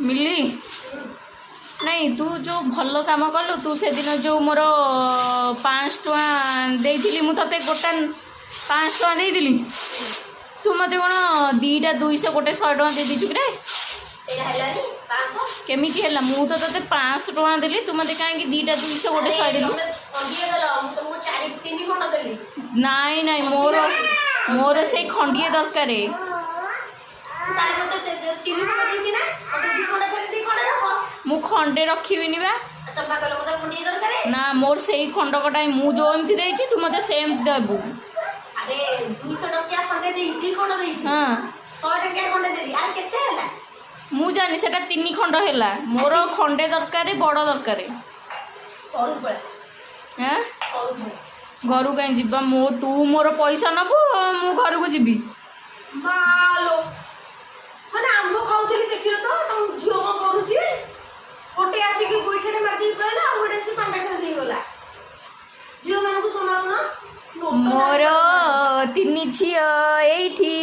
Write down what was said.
ମିଲି ନାଇଁ, ତୁ ଯେଉଁ ଭଲ କାମ କଲୁ, ତୁ ସେଦିନ ଯେଉଁ ମୋର 500 ଟଙ୍କା ଦେଇଥିଲି, ମୁଁ ତୋତେ ଗୋଟା 500 ଟଙ୍କା ଦେଇଥିଲି, ତୁ ମୋତେ କ'ଣ ଦୁଇଟା 200 ଗୋଟେ 100 ଟଙ୍କା ଦେଇଦେଇଛୁ କିରେ? ସେଇଟା ହେଲାନି 500? କେମିତି ହେଲା? ମୁଁ ତ ତୋତେ 500 ଟଙ୍କା ଦେଲି, ତୁ ମୋତେ କାହିଁକି ଦୁଇଟା 200 ଗୋଟେ 100 ଦେଲୁ? ତମେ ଖଣ୍ଡିଏ ଦେଲ, ମୁଁ ତମକୁ ଚାରି ତିନି ଖଣ୍ଡ ଦେଲି। ନାଇଁ ନାଇଁ, ମୋର ସେଇ ଖଣ୍ଡିଏ ଦରକାର। ତାହେଲେ ମତେ ତିନି ଖଣ୍ଡ ଦେଇଛି ନା, ମତେ ଦି ଖଣ୍ଡ ଫେରେ, ଦି ଖଣ୍ଡ ରଖ। ମୁଁ ଖଣ୍ଡେ ରଖିବିନି ବା। ତମେ ପା କହିଲ ମତେ ଖଣ୍ଡିଏ ଦରକାର। ନା, ମୋର ସେଇ ଖଣ୍ଡକଟା ହିଁ, ମୁଁ ଯେଉଁ ଏମିତି ଦେଇଛି, ତୁ ମୋତେ ସେମିତି ଦେବୁ। ଆରେ, 200 ଟଙ୍କିଆ ଖଣ୍ଡେ ଦେଇ ଦି ଖଣ୍ଡ ଦେଇଛି। 100 ଟଙ୍କିଆ ଖଣ୍ଡେ ଦେଲି, ଆରେ କେତେ ହେଲା? ମୁଁ ଜାଣିନି, ସେଟା ତିନି ଖଣ୍ଡ ହେଲା। ମୋର ଖଣ୍ଡେ ଦରକାର, ବଡ଼ ଦରକାର। ଘରକୁ ପଳା। ଆଁ? ଘରକୁ ପଳା। ଘରକୁ କାହିଁ ଯିବା? ମୁଁ ତୁ ମୋର ପଇସା ନେବୁ, ମୁଁ ଘରକୁ ଯିବି? ମାଲୋ, ମାନେ ଆମ୍ବ ଖାଉଥିଲି, ଦେଖିଲ ତ ତମ ଝିଅ କଣ କରୁଛି? ଗୋଟେ ଆସିକି ଗୋଇଠାଟେ ମାରିଦେଇକି ପଳେଇଲା, ଆଉ ଗୋଟେ ଆସି ପାଣ୍ଡା ଖେଳି ଦେଇଗଲା। ଝିଅ ମାନଙ୍କୁ ସମ୍ଭାଳୁନ। ମୋର ତିନି ଝିଅ ଏଇଠି।